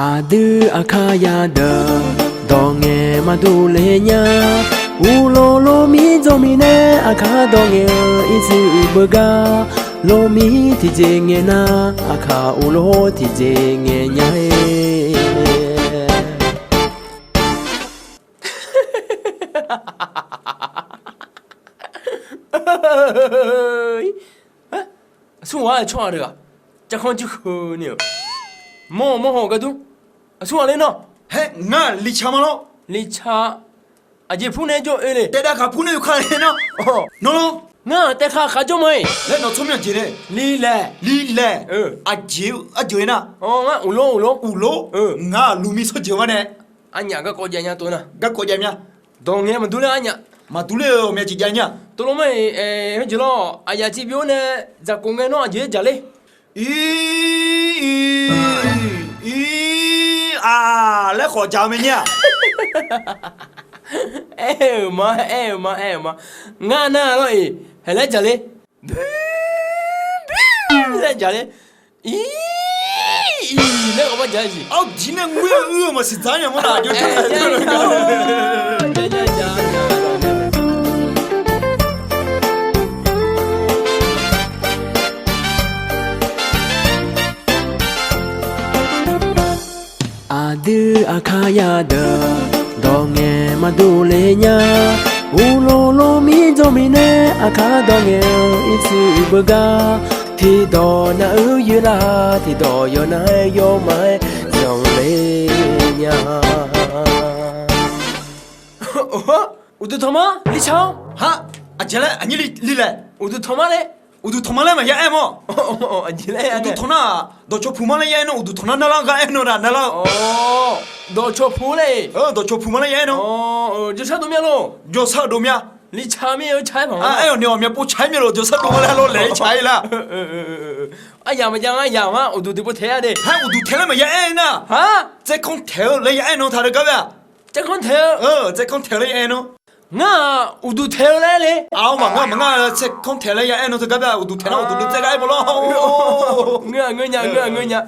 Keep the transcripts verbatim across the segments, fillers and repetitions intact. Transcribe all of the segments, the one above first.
Aqdui aqkar yadeuq dawq ngaeq maqdur le nya. Uqloq lomir dzawrmiq nae aqkar dawq ngaeq-eu ircuf uiq beugar. Lomir tiqjeq ngaeq nar aqkar uqloq tiqjeq ngaeq nya-e. Aqsur ghaq-aer tsawrhaq deuq-aq, carkanr jirkheuf ni-euq, mawr mawr haw gardur. Aqsur ghaq ler nar, haer ngar lica ma lawr. Lica, aqjeq pur nae jawr oe le. Taef dav khaq pur nae oe ka le nar, nawr lawr. Ngar taef khaq khaq jawr ma-iq laer nawq tsawrmyanr jeq nae. Lilaeq, lilaeq, aqjeq arjeuq-aer nar, ngar uqlor uqlor, uqlor, ngar lumi tsawrjeuq-anr nae. Arnyaf garkawv jav nya tov nar, garkawv jav mya. Dawq ngaeq maqdur ler arnyaf. Maqdur ler-eu ghawqmya jeq jav nya. Tov lor ma-iq, heujeq lawr, aqyaf tiqbyov nae dzaqkhof ngae nawr aqjeq-aer jaq ler. Ir, ir, aq laer khawf jaq-eu mae nyir-aq. Aer-euq ma, aer-euq ma, aer-euq ma. Ngar nar lawr-iq, haeq laer jaq ler. Laer jaq ler. Ir, ir laer ghawqmya jaq-aer jeq. Aqdir nae ngoer-eu uir-eu maqsiq dzaq nya mawr nar, aqjox Aqdui aqkar yadeuq dawq ngaeq maqdur le nya. Uqloq lomir dzawrmiq nae aqkar dawq ngaeq-eu ircuf uiq beugar. Tiqdawq nav-eu yoerlar, tiqdawq yawqnav-aer yawmaf-aer zanqler nya. Uqduq tanqma, lica-awr. Haq, aqjeq laer aqnyir li laeq. Uqduq tanqma laer. Uqduq tanqma laer maqya aer mawr. Uqduq tanqnar-aq, dawqcawq puq ma laer ya aer nawr, uqduq tanqnar narlar gar aer nawr nar narlar-eu. Dawqcawq puq laer. Dawqcawq puq ma laer ya aer nawr. Jawrsar dov mya lor. Jawrsar dov mya. Lica mir-eu ca-aer paq-aer, ghawqmya pov ca-aer mya lor, jawrsar dov ma laer lawr laeq-aer ca-aer lar. Aryaq maqjav ngar yaq ma uqduq tiqpov taeq-a de. Haer uqduq taeq laer maqya aer nar. Tsaerkanr taeq-eu laer ya aer nawr taq deuq gar bae-aq. Tsaerkanr taeq-eu. Tsaerkanr taeq laer ya aer nawr. Ngar-aq uqduq taeq-eu laer le. Aqma ngar maqngar-eu tsaerkanr taeq laer ya aer nawr teugar bae-aq, uqduq taeq nar uqduq dov tsaev gar aer bawlawr. Ngeur-aq ngeur nya, ngeur-aq ngeur nya.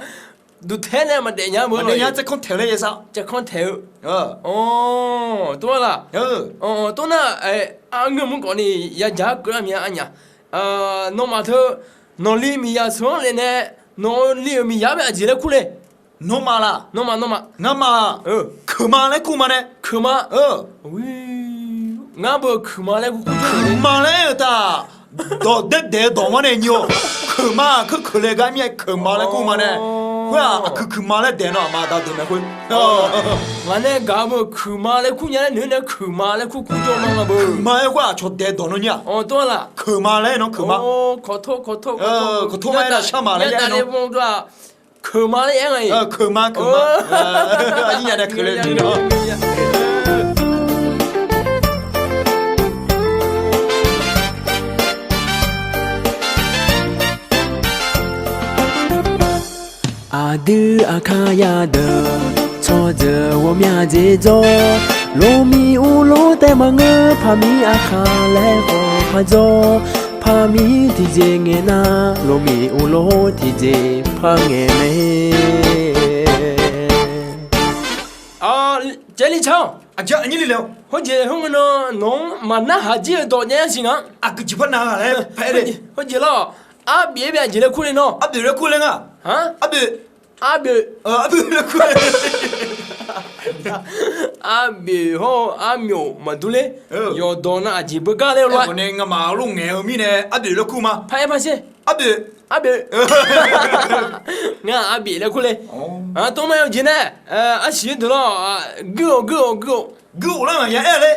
Duq taeq nae maqdaef nya beu. Maqdaef nya, tsaerkanr taeq laer ya sar. Tsaerkanr taeq-eu. Tov-a laq. Tov nar, arngeur mur khawf ni yadzaq-aer keuv lar mya arnyaf. Nawmaf teu, nawqli miqyaq seuq-anr le nae, nawqli-euq miqyaq-anr bae aqjeq laer kur le. Nawmaf laq. Nawmaf, nawmaf. Ngamaf-aq, keuqma laer kur ma nae. Keuqma. Ngar beu keuqma laer kur kur jawr-eu. Keuqma laer-eu taq, dawq daer daeq-eu dawq ma nae nyi-awq. Keuqma-aq keuq keuq le gar mir-aer keuqma laer kur ma nae. Khoer-aq aqkuiq kuiqma laer daeq nawr aqma da deuq mae khoer. Ngaq nae gaq-eu beu keuqma laer kur nya laer noeq nae keuqma laer kur kur jawr ma nga beu. Keuqma-aer khoer-aq cawq daeq dawq nawr nyir-aq. Tov-a laq. Keuqma laer nawr keuqma. Kawqtor kawqtor kawqtor ma-aer nar sharma laer ya aer nawr. Keuqma laer ya aer nga-iq. Keuqma keuqma. Aqnyir nya nae keuq le. Aqdui aqkar yadeuq tsawrjeuq ghawqmya jeq jawr. Lomir uvlof taef maqngeur, paqmir aqkar laer khawf paq jawr. Paqmir tiqjeq ngaeq nar, lomir uvlof tiqjeq par ngaeq mae. Caevli car-awq. Aqjeq aqnyir li le-awq. Heujeq heughaq nawq-anr maqnar haq jir-eu dawq jav-a siq nga. Aqgeu jeq par nav-a laer. Heujeq lawr, arbif-aer bae aqjeq laer kur le nawr. Arbif laer kur le nga. Arbif. Arbif. Arbif laer kur le. Arbif hawr-eu armyof maqdur ler. Yawqdawq nav aqjeq beugar ler-eu lof-aer. Aerkhawf nae ngamaf lof ngaeq-eu mirnae arbif laer kur ma. Par-aer par sher. Arbif. Arbif. Ngar arbif laer kur le. Tov ma-aer-eu jeq nae, arsiq-aer deuq lawr, guir-awq guir-awq guir-awq. Guir-awq laer maqya aer ler.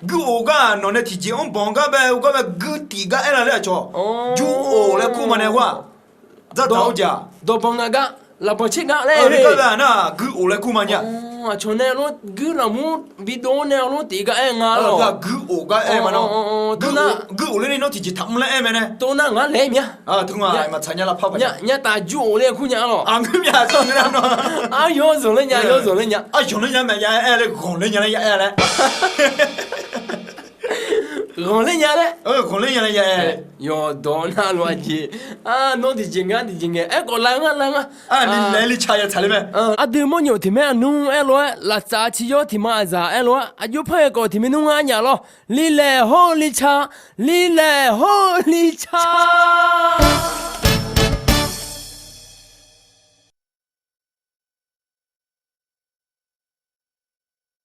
Guir-awq gar nawq nae tiqjeq-anr banq gar bae, gar bae guir tif gar aer la ler aqcawq. Jur-awq laer kur ma nae khoer-aq. Dzardzaq-awr jeq-aq. Dawqbanq ngaq gar, lafbanq tser gar laer gar bae nar guir-awq laer kur ma nya. Aqcawq nae lor guir lafmur bidov nae lor tif gar aer nga lawq. Guir-awq gar aer ma nar. Guir-awq ler ni nawr tiqjeq taqmr laer aer mae nae. Tov nar ngar laer mya. Teu nga maqtsaq nya lavpar paq nya. Nya taf jur-awq laer kur nya lawq. Aqngeur mya tawr nar. Aryawr zanqler nya, yawr zanqler nya. Aryawr zanqler nya mae ya aer laer, ghanqler nya laer ya aer laer. Ghanqler nya laer. Ghanqler nya laer ya. Yawqdawq nar lof-aer jeq. Nawr tiqjeq nga tiqjeq ngae aerkhawf lav ngar lav ngar. Aqdui mawrnyof tiq maer aqnmr aerlof-aer laftsaf ciqyawr tiq ma aqzaq aerlof-aer aqjox par ghae khawf tiq maernmr ngar nyaf lawr. Lilaeq hawr-eu licar, lilaeq hawr-eu licar.